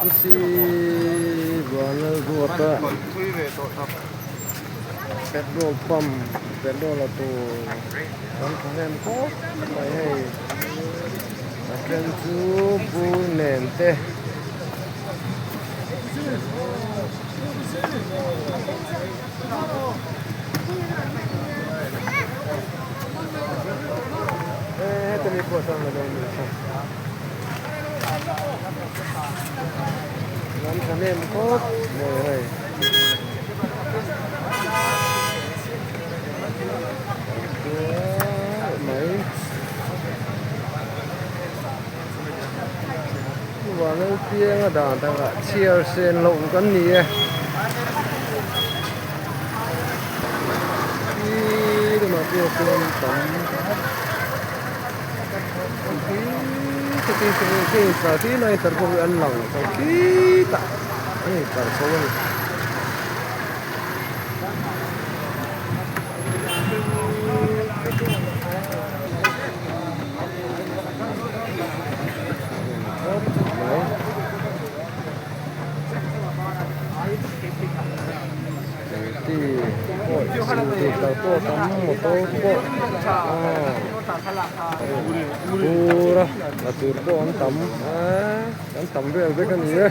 Pusi Vanlalruata petrol pump petrol la tur kan thahnem khawp mai hei a then chu bur nen te. Lam thahnem khawp mai hei. Mai. Vanlalpianga dan takah chhiar sen loh kan ni e. Khi lamah pawh chuan tam an lang khitah an intlar chho a ni. Motor pawh bur a la tur pawh an tam eee an tam vel vek a ni e.